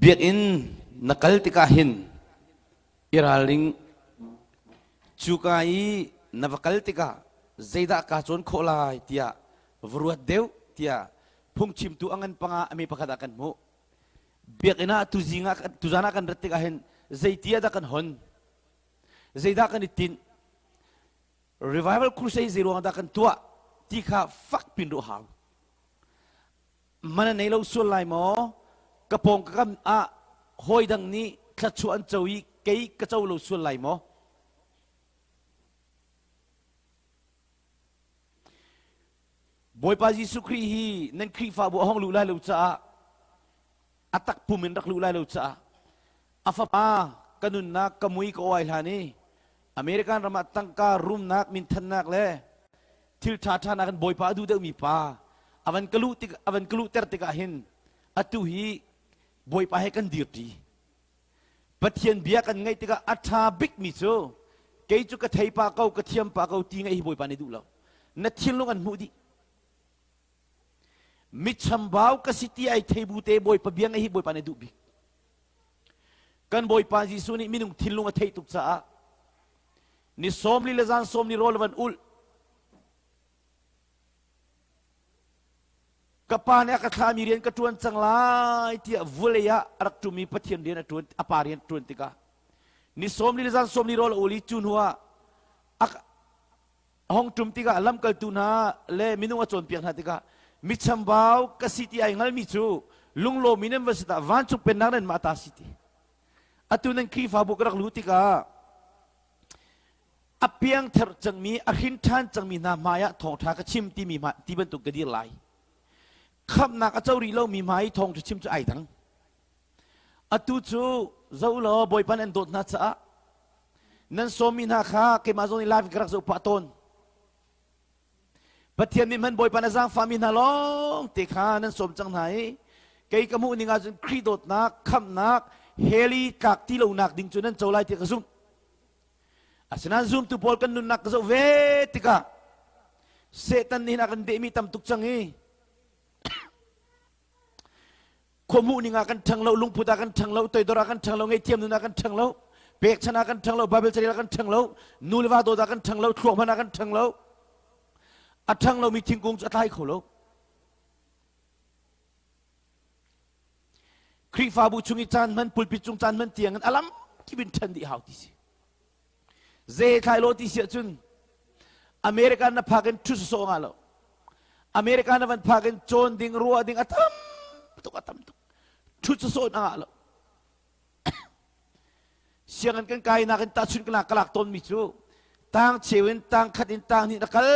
Biakinn na kal tikah hin i ralring. Cuka i na va kal tikah zeidah kaa cawn khawh lai tiah va ruat deuh tiah phungchimtu a ngan panga a mi pakhat ah kan hmuh. Biakinn ah tuzing ah tuzan ah kan rat tikah hin zeiti ah dah kan hon? Zeidah kan i tinh? Revival Crusade zei ruang dah kan tuah ti kha fak pin ruah hau. Man a nei lo sual lai maw? Ka pawng ka kam ah hawi dang nih thluachuah an co i kei ka co lo sual lai maw? Bawipa Jesuh Khrih hi nan Khrihfabu a hong luh lai lo caah a takpum in rak luh lai lo caah a fapa ka nunnak ka mui ka oai hlan i American ram ah tangka rumnak minthannak le thil ṭha ṭha nakin Bawipa a duh deuhmi pa a van ka luh tik a van ka luhter tikah hin atu hi Bawipa he kan dirṭi. Pathian bia kan ngaih tikah a ṭha bikmi cu kei cu ka thei pa ko ka thiam pa ko ti ngaih hi Bawipa nih duh lo. Na thinlung an hmuh dih. Michambau ka si ti ai thei bu te Bawipa bia ngaih hi Bawipa nih duh bik. Kan Bawipa Jesuh nih minung thinlung a theih tuk caah ni sawmli le zan sawmli rawl van ulh ka pa nih a ka thlami rian ka ṭuan cang lai tiah vulei ah a rak ṭumi Pathian rian a ṭuan a pa rian a ṭuan tikah ni sawmli le zan sawmli rawl a ul i cu hnu ah a hong ṭum tikah lamkaltu hna le minung a cawnpiak hna tikah michambau ka si ti ai hngalmi cu lunglawmi nan va si ta vancung pennak nan mah ta si ti atu nan Khrihfabu ka rak lu tikah a piangther cangmi a hrin ṭhan cangmi hna hmaiah thawngṭha ka chim timi hma ti bantuk ka dir lai khamhnak a co rih lomi hmai i thawngṭha chim cu ai dang atu cu zo law bawipa nan dawt hna caah nan sawmmi hna kha keimah zong nih live ka rak zoh pah tawn Pathian nih hman Bawipa na zaangfahmi hna lawng te kha nan sawm cang hna i kei ka hmuh ning ahcun Khrih dawtnak, khamhnak, hell i tlak ti lonak ding cu nan co lai tiah ka zumh. Asinain zumtu pawl kan nunnak ka zoh ve tikah Satan nih hin a kan dehmi tam tuk cang i khuamuh ning ah kan ṭhang lo, lungput ah kan ṭhang lo, toidor ah kan ṭhang lo, ngaihthiam nun ah kan ṭhang lo, pekchan ah kan ṭhang lo, Bible carel ah kan ṭhang lo, nu le va dawt ah kan ṭhang lo, thluak hman ah kan ṭhang lo. A ṭhang lomi thingkung cu a tlai kho lo. Khrihfabu chung i caan hman, pulpit cung caan hman tiang in a lam kip in ṭhen dih hau ti si. Zei thlai lo ti si ahcun America na phak in ṭhu sawsawh nga lo. America na van phak in cawn ding ruah ding a tam tuk a tam tuk. Ṭhu sawsawh na ngah lo. Sianginn kan kai nak in tahchun ka lak ka lak tawn mi cu tang cheu in tang khat in tang hnih na kal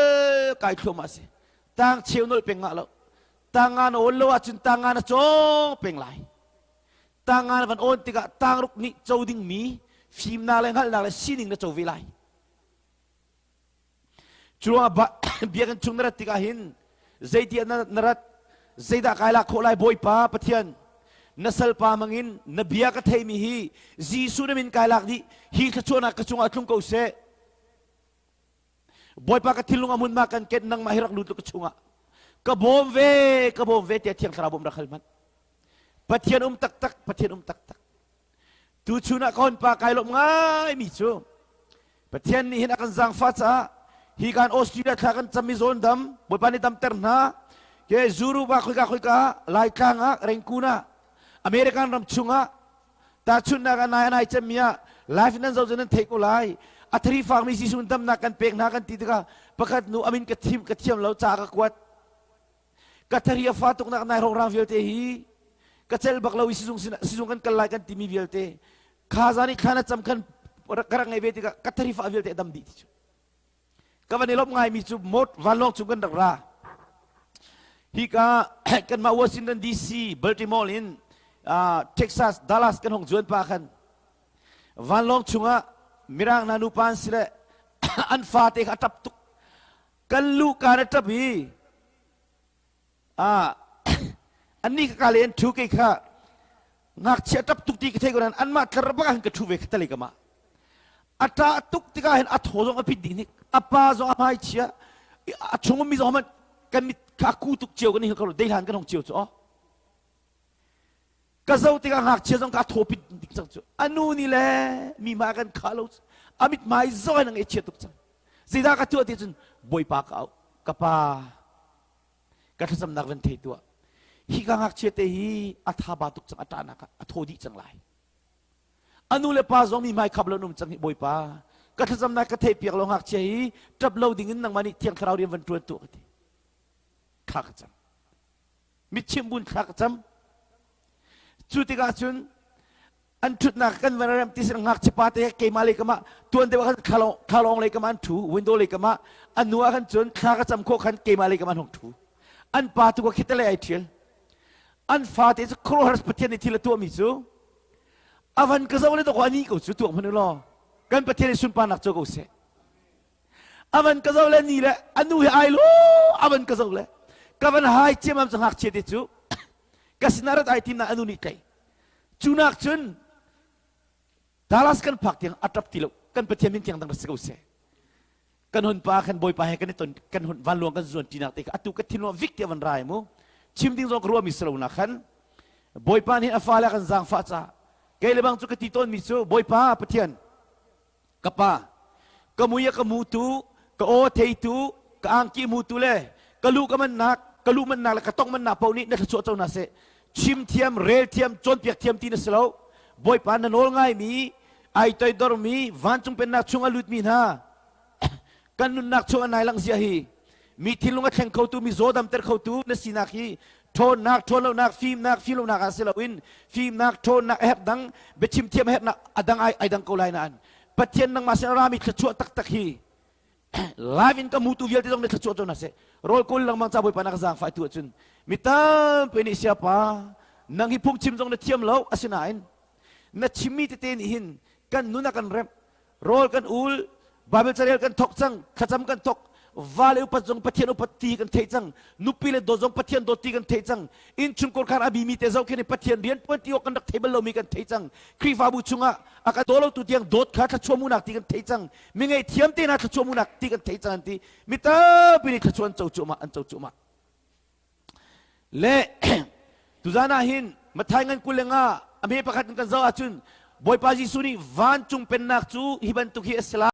kai thluahmah si. Tang cheu nolh peng ngah lo. Tang nga na awl lo ahcun tang nga na cawng peng lai. Tang nga na van awn tikah tang ruk nih co dingmi fimnak le hngalhnak le sining na co ve lai. Cu ruangah biakinn chung na rat tikah hin zeitiah na, na rat zeidah kai lak khawh lai Bawipa Pathian na salpa mangin na bia ka theimi hi Jesuh na min kai lak dih hi thluachuahnak ka cungah tlung ko seh Bawipa ka thinlung a hmunhma kan ket nangmah hi rak lut ka chungah ka bawm ve ka bawm ve tiah thiang thlarau bawm rak hal hmanh Pathian um taktak Pathian um taktak Tuchun ah ka hon pa kai lawmh ngaimi cu Pathian nih hin a kan zaangfah caah hi kan Australia thla kan cam i zawn dam Bawipa nih damter hna ke Zuruba khoika khoika Laitlang ah Rengkun ah American ram chungah tahchunhnak ah nai anai cemmi ah life nan zoh nan theih ko lai a thari fakmi Jesuh damnak kan pek hna kan ti tikah pakhat nu amin ka thim ka thiam lo ca ka kuat ka thari a fa tuknak nai rongrang vialte hi ka cel bak lo i sizung sizung kan kal lai kan timi vialte kha zan i thla na cam khan ka rak ngei ve tikah ka thari fa vialte a dam dih ti cu ka van i lawmh ngaimi cu mot vanlawng chung kan rak ra hika kanmah Washington DC Baltimore in Texas Dallas kan hong zuan pa khan vanlawng chungah mirang hna nupa an si le an fate kha a tap tuk kan lu ka na ṭap i ah annih ka ka le an ṭhu kei kha ngakchia ṭap tuk ti ka thei ko nain anmah tlar bak ah hin ka ṭhu ve kha tale ka mah a ṭah tuk tikah hin a thaw zong a pit ding hnik a pa zong a hmai chia a chung ummi zong hmanh kan mit kha ku tuk cio kan i kho dei hlan kan hong cio cu aw. Ka zoh tikah ngakchia zong ka thaw pit ding cang cu. A nu nih le mi hmai kan kha lo a mit hmai zong in a ngaihchia tuk cang. Zeidah ka tuah ti cun Bawipa ka auh. Ka pa ka thlacamnak van thei tuah. Hi ka ngakchia te hi a tha ba tuk cang a ṭahnak ah a thaw dih cang lai. A nu le pa zong mi hmai khap lo um cang hi Bawipa ka thlacamnak ka theih piak lo ngakchia hi ṭap lo ding in nangmah nih thiang thlarau rian van ṭuan tuah ka ti. Thla ka cam. Mitchimh bun thla ka cam. Cu tikah cun an ṭhutnak kan van rem ti sin ngakchia pa te keimah lei kamah tuan deuh ah khan thlalawng lei kamah an ṭhu window lei kamah an nu ah khan cun thla ka cam khawh khan keimah lei kamah an hung ṭhu an pa tu ka khite lei ai ṭhial an fate cu khuaruahhar Pathian nih thil a tuahmi cu a van ka zoh le dawk ani ko cu tuak hmanh u law kan Pathian nih sunparnak cu ko seh a van ka zoh le ni le a nu he ai lo a van ka zoh le ka van hai ciamam cu ngakchia te cu ka sinah rat ai tim na anu nih tlai cu nak cun Dallas kan phak tiang a tap ti lo kan Pathian min tiang dang si ko seh kan hun pa kan bawipa he kan i ton kan hun vanluang kan zuan ṭinak te kha atu ka thinlung vik te van rai mu chim ding zong ka ruah mi si lo na khan bawipa nih a fale kan zaangfah ca kei le bang cu ka ti tawn mi cu bawipa Pathian Ka pa, ka mui a ka mutu, ka aw theitu, ka angki mutu le ka lu ka mannak, ka lu mannak le ka tong mannak paoh nih na thluachuah co hna seh. Chim thiam, rel thiam, cawnpiak thiam ti na si lo. Bawipa na nawl ngaimi, ai toidormi, vancung pennak chung a lutmi hna, kan nunnak chung a nai lang zia hi, mi thinlung a thleng khotu, mi zaw damter khotu na sinak hi ṭhawnnak, ṭhawnlonak, fimnak, fimlonak ah si loin fimnak, ṭhawnnak a herh dang, biachim thiam a herhnak a dang ai, ai dang ko lai nain Pathian nangmah sin a rami thluachuah taktak hi live in ka mutu vialte zong nih thluachuah cu hna seh. Rawl kawl lengmang ca Bawipa na ka zaangfah tu ahcun mi tampi nih siapa nang hi phungchim zong na thiam lo asinain na chimmi tete nih hin kan nun a kan remh rawl kan ul Bible carel kan thok cang thlacam kan thok vale upat zong Pathian upat ti kan theih cang nupi le dawt zong Pathian dawt ti kan theih cang innchungkhar khar a bimi te zoh khin Pathian rian tuan ti awk kan rak thei bal lomi kan thei cang Khrihfabu chungah a kan daw lo tu tiang dawt kha thluachuah munak ti kan thei cang mi ngaihthiam te hna thluachuah munak ti kan thei cang an ti mi tampi nih thluachuah an co cuahmah an co cuahmah Le tuzan ah hin Matthai ngan 25 a hme pakhat in kan zoh ahcun Bawipa Jesuh nih vancung pennak cu hi bantuk hi a si lai.